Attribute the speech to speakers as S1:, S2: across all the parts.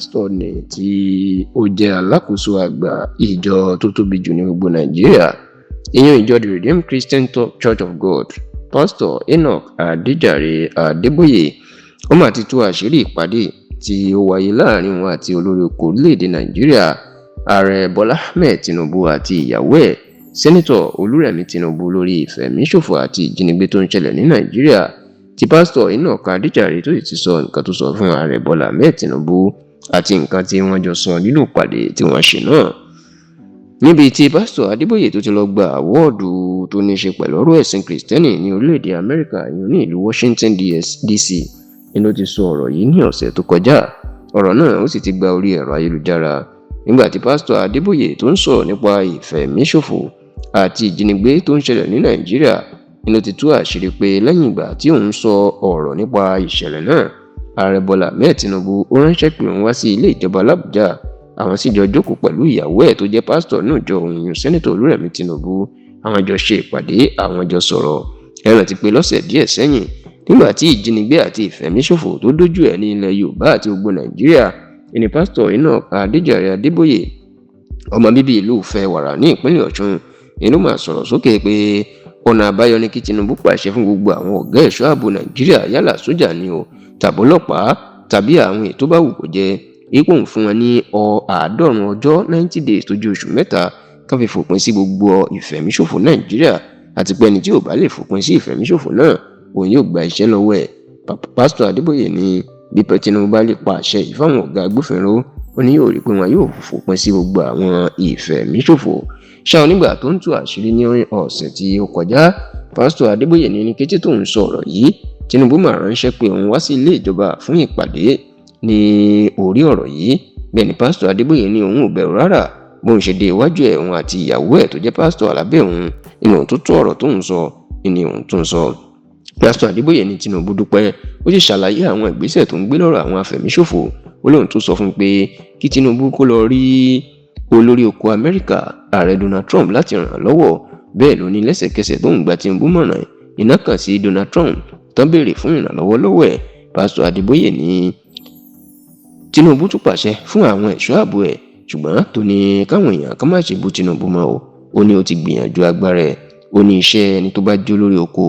S1: Pásítọ̀ ní tí ó jẹ́ alákòóso àgbà ìjọ tó tóbi jù ní gbogbo Nàìjíríà, ìyẹn ìjọ The Redeemed Christian Church of God, Pásítọ̀ Enoch Adéjàre Adébóyè, ó mà ti tú àṣírí ìpàdé tí ó wáyé láàrin òun àti olórí oko orílẹ̀-èdè Nàìjíríà, Ààrẹ Bọ́lá Ahmed Tinubu, àti ìyàwó ẹ̀, Sẹ́nitọ̀ Olúrẹ̀mí Tinubu, lórí ìfẹ̀míṣòfò àti ìjínigbé tó ń ṣẹlẹ̀ ní Nàìjíríà, tí Pásítọ̀ Enoch Adéjàre tó sì ti sọ nǹkan tó sọ fún Ààrẹ Bọ́lá Ahmed Tinubu àti nǹkan tí wọ́n jọ sọ nínú ìpàdé tí wọ́n ṣe náà. Níbi tí Pásítọ̀ Adébóyè tó ti lọ gba àwọ́ọ̀dù tó ní í ṣe pẹ̀lú ọ̀rọ̀ ẹ̀sìn Kìrìsìtẹ́nì ní orílẹ̀-èdè Amẹ́ríkà, ìyẹn ní ìlú Washington DC, ni ló ti sọ ọ̀rọ̀ yìí ní ọ̀sẹ̀ tó kọjá. Ọ̀rọ̀ náà ó sì ti gba orí ẹ̀rọ ayélujára nígbà tí Pásítọ̀ Adébóyè tó ń sọ̀rọ̀ nípa ìfẹ̀míṣòfò àti ìjínigbé tó ń ṣẹlẹ̀ ní Nàìjíríà ni ló ti tú àṣírí pé lẹ́yìn ìgbà tí òun sọ ọ̀rọ̀ nípa ìṣẹ̀lẹ̀ náà, Ààrẹ Bọ́lá Ahmed Tinubu ó ránṣẹ́ pé òun wá sí ilé ìjọba l'Àbújá. Àwọn sì jọ jókòó pẹ̀lú ìyàwó ẹ̀ tó jẹ́ pásítọ̀ náà jọ òun, Sẹ́nitọ̀ Olúrẹ̀mí Tinubu. Àwọn jọ ṣe ìpàdé, àwọn jọ sọ̀rọ̀. Ẹ rántí pé lọ́sẹ̀ díẹ̀ sẹ́yìn, nígbà tí ìjínigbé àti ìfẹ̀míṣòfò tó dójú ẹ̀ ní ilẹ̀ Yorùbá àti gbogbo Nàìjíríà, ìní Pásítọ̀ Enoch Adéjàre Adébóyè, ọmọ bíbí ìlú Ìfẹ́-Wàrà ní ìpínlẹ̀ Ọ̀ṣun, inú máa sọ̀rọ̀ sókè pé ọ̀nà àbáyọ ní kí Tinubu pàṣẹ fún gbogbo àwọn ọ̀gá ẹ̀ṣọ́ ààbò Nàìjíríà, yálà sójà ni o tàbọ́lọ́pàá tàbí àwọn ètò bá wù kó jẹ́, ipò ń fún wọn ní 90 ọjọ́, 90 days, tó jẹ́ oṣù 3, kán fi fòpin sí gbogbo ìfẹ̀míṣòfò Nàìjíríà, àti pé ẹni tí ò bá lè fòpin sí ìfẹ̀míṣòfò náà, òun yóò gba iṣẹ́ lọ́wọ́ ẹ̀. Pásítọ̀ Adébóyè ní bí Tinubu bá lè pa àṣẹ yìí fáwọn ọ̀gá agbófinró, ó ní yóò rí pé wọn yóò fòpin sí gbogbo àwọn ìfẹ̀míṣòfò ṣá. Onígbà tó ń tú àṣírí ní ọ̀sẹ̀ tí ó kọjá, Pásítọ̀ Adébóyè ní kété tó ń sọ ọ̀rọ̀ yìí, Tinubu máa ránṣẹ́ pé òun wá sí ilé ìjọba fún ìpàdé ní orí ọ̀rọ̀ yìí. Bẹ́ẹ̀ ni Pásítọ̀ Adébóyè ní òun ò bẹ̀rù rárá. Bóun ṣe dé iwájú ẹ̀, òun àti ìyàwó ẹ̀ tó jẹ́ pásítọ̀ alábẹ́ òun, inú òun tó tó ọ̀rọ̀ tóun sọ ni òun tún sọ. Pásítọ̀ Adébóyè ní Tinubu dúpẹ́, ó sì ṣàlàyé àwọn ìgbésẹ̀ tó ń gbé lọ́rọ̀ àwọn afẹ̀míṣòfò. Ó lóun tún sọ fún un pé kí Tinubu kó lọ rí olórí oko Amẹ́ríkà, Ààrẹ Donald Trump, láti ràn án lọ́wọ́. Bẹ́ẹ̀ ló ní lẹ́sẹ̀kẹsẹ̀ tó ń gba Tinubu mọ̀ràn iná kàn sí Donald Trump tán béèrè fún ìrànlọ́wọ́ lọ́wọ́ ẹ̀. Pásítọ̀ Adébóyè ní Tinubu tún pàṣẹ fún àwọn ẹ̀ṣọ́ ààbò ẹ̀, ṣùgbọ́n tó ní káwọn èèyàn kan má ṣe bú Tinubu mọ́ o. Ó ní ó ti gbìyànjú agbára ẹ̀. Ó ní iṣẹ́ ẹni tó bá jó lórí oko,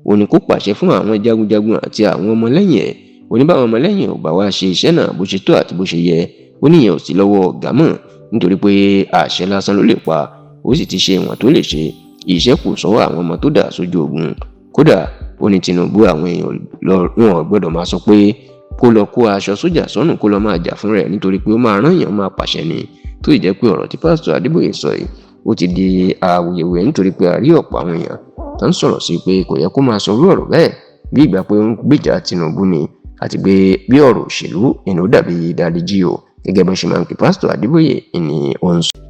S1: ó ní kó pàṣẹ fún àwọn jagunjagun àti àwọn ọmọlẹ́yìn ẹ̀. Ó ní báwọn ọmọlẹ́yìn ò bá wá ṣe iṣẹ́ náà bó ṣe tó àti bó ṣe yẹ, ó níyẹn ò sí lọ́wọ́ ọ̀gá mọ́, nítorí pé àṣẹ lásán ló lè pa. Ó sì ti ṣe ìwọ̀n tó lè ṣe, iṣẹ́ kù sọ́wọ́ àwọn ọmọ tó dà sójú ogun. Kódà, ó ní Tinubu, àwọn èèyàn wọn ò gbọ́dọ̀ máa sọ pé kó lọ kó aṣọ sójà sọ́nù, kó lọ máa jà fún rẹ̀, nítorí pé ó máa rán èèyàn, máa pàṣẹ ni. Tó ì jẹ́ pé ọ̀rọ̀ tí Pásítọ̀ Adébóyè sọ yìí, ó ti di awuyewuye, nítorí pé a rí ọ̀pọ̀ àwọn èèyàn tó ń sọ̀rọ̀ sí pé kò yẹ kó máa sọ irú ọ̀rọ̀ bẹ́ẹ̀, bí ìgbà pé ó ń gbèjà Tinubu ni, àti pé bí ọ̀rọ̀ òṣèlú ìnú dàbí Daddy G.O, gẹ́gẹ́ bó ṣe máa ń pe Pásítọ̀ Adébóyè ni ó ń sọ.